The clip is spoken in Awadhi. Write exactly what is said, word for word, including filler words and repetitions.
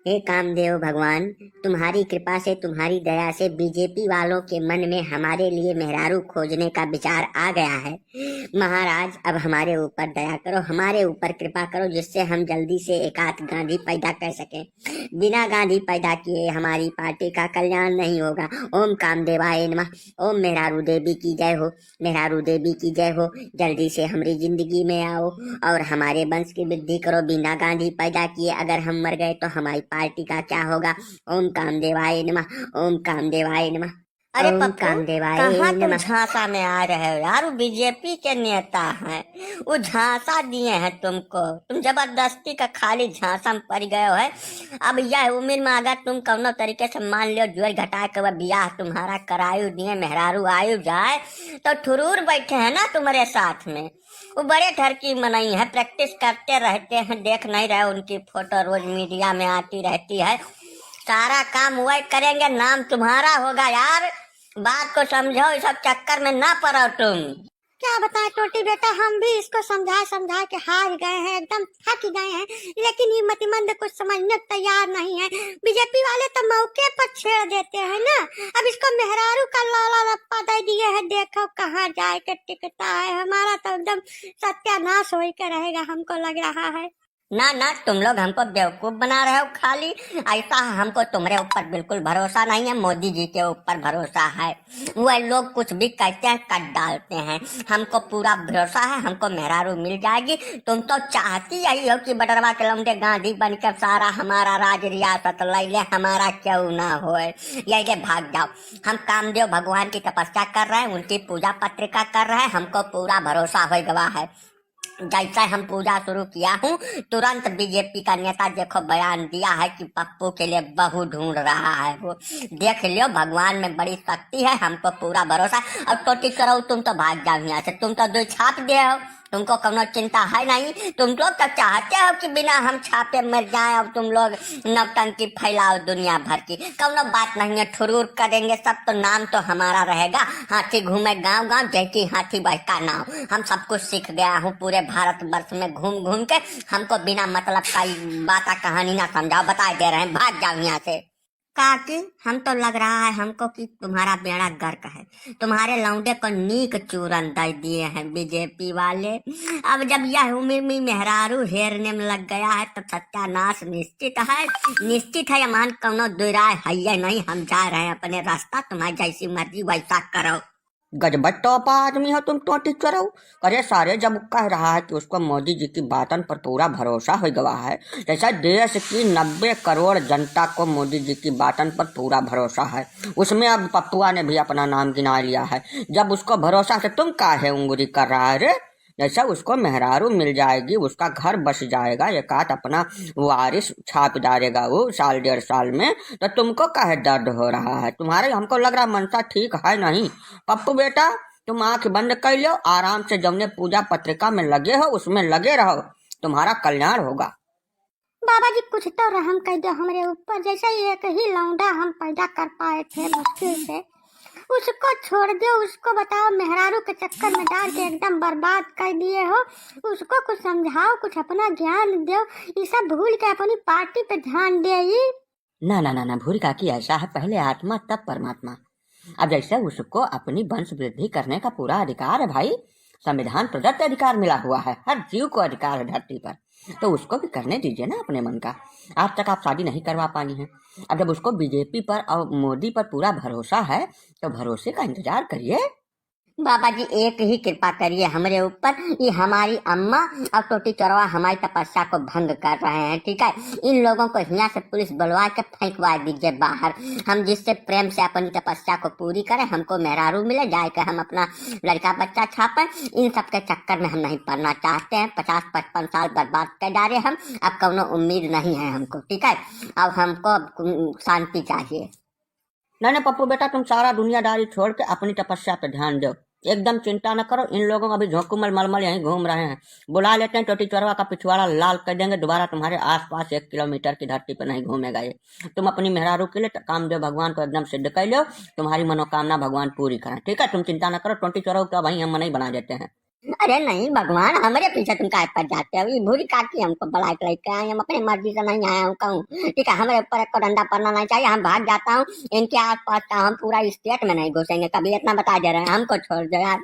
हे कामदेव भगवान, तुम्हारी कृपा से, तुम्हारी दया से बीजेपी वालों के मन में हमारे लिए मेहरारू खोजने का विचार आ गया है। महाराज, अब हमारे ऊपर दया करो, हमारे ऊपर कृपा करो, जिससे हम जल्दी से एक आध गांधी पैदा कर सकें। बिना गांधी पैदा किए हमारी पार्टी का कल्याण नहीं होगा। ओम कामदेवाय नमः। ओम मेहरारू देवी की जय हो। मेहरारू देवी की जय हो। जल्दी से हमारी जिंदगी में आओ और हमारे वंश की वृद्धि करो। बिना गांधी पैदा किए अगर हम मर गए तो हमारी पार्टी का क्या होगा? ओम कामदेवाय नमः। ओम कामदेवाय नमः। अरे ओम पप्पू, कामदेवाय कहाँ तुम नमः। झांसा में आ रहे हो यार? वो बीजेपी के नेता हैं, वो झांसा दिए हैं तुमको, तुम जबरदस्ती का खाली झांसा में पड़ गए हो है। अब यह उम्र में अगर तुम कौनो तरीके से मान लियो, जोर घटा के वह बियाह तुम्हारा करायु दिए, मेहरारू आयु जाए, तो ठुरूर बैठे हैं ना तुम्हारे साथ में। वो बड़े घर की मनई है, प्रैक्टिस करते रहते हैं, देख नहीं रहे उनकी फोटो रोज मीडिया में आती रहती है। सारा काम वही करेंगे, नाम तुम्हारा होगा यार। बात को समझो, इस सब चक्कर में ना पड़ो तुम। क्या बताएं टोटी बेटा, हम भी इसको समझा समझा के हार गए हैं, एकदम थक गए हैं, लेकिन ये मतिमंद कुछ समझने को तैयार नहीं है। बीजेपी वाले तो मौके पर छेड़ देते हैं ना। अब इसको मेहरारू का लाला लप्पा दे दिए हैं, देखो कहाँ जाए के टिकता है। हमारा तो एकदम सत्यानाश हो के रहेगा, हमको लग रहा है। ना ना, तुम लोग हमको बेवकूफ बना रहे हो खाली। ऐसा हमको तुम्हारे ऊपर बिल्कुल भरोसा नहीं है, मोदी जी के ऊपर भरोसा है। वह लोग कुछ भी कहते हैं, कर डालते हैं। हमको पूरा भरोसा है, हमको मेहरारू मिल जाएगी। तुम तो चाहती यही हो कि बटरवा के लौंडे गांधी बनकर सारा हमारा राज रियासत ले ले, हमारा क्यों ना होए। यही ले भाग जाओ। हम कामदेव भगवान की तपस्या कर रहे हैं, उनकी पूजा पत्रिका कर रहे हैं, हमको पूरा भरोसा हो गवा है। जैसे हम पूजा शुरू किया हूँ, तुरंत बीजेपी का नेता देखो बयान दिया है कि पप्पू के लिए बहू ढूंढ रहा है वो। देख लियो, भगवान में बड़ी शक्ति है, हमको पूरा भरोसा है। और टोटी चोरऊ, तुम तो भाग जाओ यहाँ से, तुम तो दो छाप दे हो, तुमको कौनो चिंता है नहीं। तुम लोग तो चाहते हो कि बिना हम छापे मर जाए। अब तुम लोग नौटंकी फैलाओ दुनिया भर की, कौनो बात नहीं है, ठुरूर करेंगे सब, तो नाम तो हमारा रहेगा। हाथी घूमे गांव गांव, जैकी हाथी बहका नाव। हम सब कुछ सीख गया हूँ, पूरे भारत वर्ष में घूम घूम के हमको बिना मतलब का ई बाता कहानी ना समझाओ, बताए दे रहे हैं, भाग जाओ यहाँ से। काकी, हम तो लग रहा है हमको कि तुम्हारा बेड़ा गर्क है, तुम्हारे लौंडे को नीक चूरन दे दिए हैं बीजेपी वाले। अब जब यह उम्र में मेहरारू हेरने में लग गया है, तब सत्यानाश निश्चित है, निश्चित है। अमान कौनो दुराय है ये नहीं, हम जा रहे हैं अपने रास्ता, तुम्हारी जैसी मर्जी वैसा करो। गजब टोपा आदमी हो तुम टोटी चोरऊ। अरे सारे, जब कह रहा है कि उसको मोदी जी की बातन पर पूरा भरोसा हो गवा है, जैसा देश की नब्बे करोड़ जनता को मोदी जी की बातन पर पूरा भरोसा है, उसमें अब पप्पुआ ने भी अपना नाम गिना लिया है। जब उसको भरोसा, तो तुम काहे उंगली कर रहा है रे? जैसा उसको मेहरारू मिल जाएगी, उसका घर बस जाएगा, एक आध अपना वारिस छाप डालेगा वो साल डेढ़ साल में, तो तुमको काहे दर्द हो रहा है? तुम्हारे, हमको लग रहा मनसा ठीक है नहीं। पप्पू बेटा, तुम आंख बंद कर लो, आराम से जौने पूजा पत्रिका में लगे हो उसमें लगे रहो, तुम्हारा कल्याण होगा। बाबा जी, कुछ तो रहम कर दो हमरे ऊपर, जैसे ही एक ही लौंडा हम पैदा कर पाए थे मुश्किल से, उसको छोड़ दो, उसको बताओ, मेहरारू के चक्कर में डाल के एकदम बर्बाद कर दिए हो। उसको कुछ समझाओ, कुछ अपना ज्ञान दो, ये सब भूल के अपनी पार्टी पे ध्यान दे। ना ना ना ना, भूरी काकी, ऐसा है, पहले आत्मा तब परमात्मा। अब जैसे उसको अपनी वंश वृद्धि करने का पूरा अधिकार है भाई, संविधान प्रदत्त अधिकार मिला हुआ है, हर जीव को अधिकार है धरती पर, तो उसको भी करने दीजिए ना अपने मन का। आज तक आप शादी नहीं करवा पाई हैं, अब जब उसको बीजेपी पर और मोदी पर पूरा भरोसा है, तो भरोसे का इंतजार करिए। बाबा जी, एक ही कृपा करिए हमरे ऊपर, ये हमारी अम्मा और टोटी चोरवा हमारी तपस्या को भंग कर रहे हैं, ठीक है? इन लोगों को हियाँ से पुलिस बुलवा के फेंकवा दीजिए बाहर। हम जिससे प्रेम से अपनी तपस्या को पूरी करें, हमको मेहरारू मिले, जाए के हम अपना लड़का बच्चा छापें। इन सब के चक्कर में हम नहीं पड़ना चाहते हैं। पचास पचपन साल बर्बाद कर डाले हम, अब कौनो उम्मीद नहीं है हमको, ठीक है? अब हमको अब शांति चाहिए। नहीं नहीं पप्पू बेटा, तुम सारा दुनियादारी छोड़ के अपनी तपस्या पे ध्यान दो, एकदम चिंता न करो। इन लोगों को अभी झोंकूमल मलमल यहीं घूम रहे हैं, बुला लेते हैं, टोटी चोरवा का पिछवाड़ा लाल कर देंगे, दोबारा तुम्हारे आसपास एक किलोमीटर की धरती पे नहीं घूमेगा ये। तुम अपनी मेहरारू के लिए त-, कामदेव भगवान को एकदम सिद्ध कर लो, तुम्हारी मनोकामना भगवान पूरी करें, ठीक है? तुम चिंता न करो, टोटी चोरवा को तो वहीं हम मनई बना देते हैं। अरे नहीं भगवान, हमरे पीछे तुम काहे पड़ जाते हो? ये भूरी काकी हमको बुला के लेके आई, हम अपनी मर्जी से नहीं आया हूँ कहूँ, ठीक है? हमरे ऊपर एक डंडा पड़ना नहीं चाहिए, हम भाग जाता हूँ। इनके आसपास का हम पूरा स्टेट में नहीं घुसेंगे कभी, इतना बता दे रहे हैं, हमको छोड़ दो यार।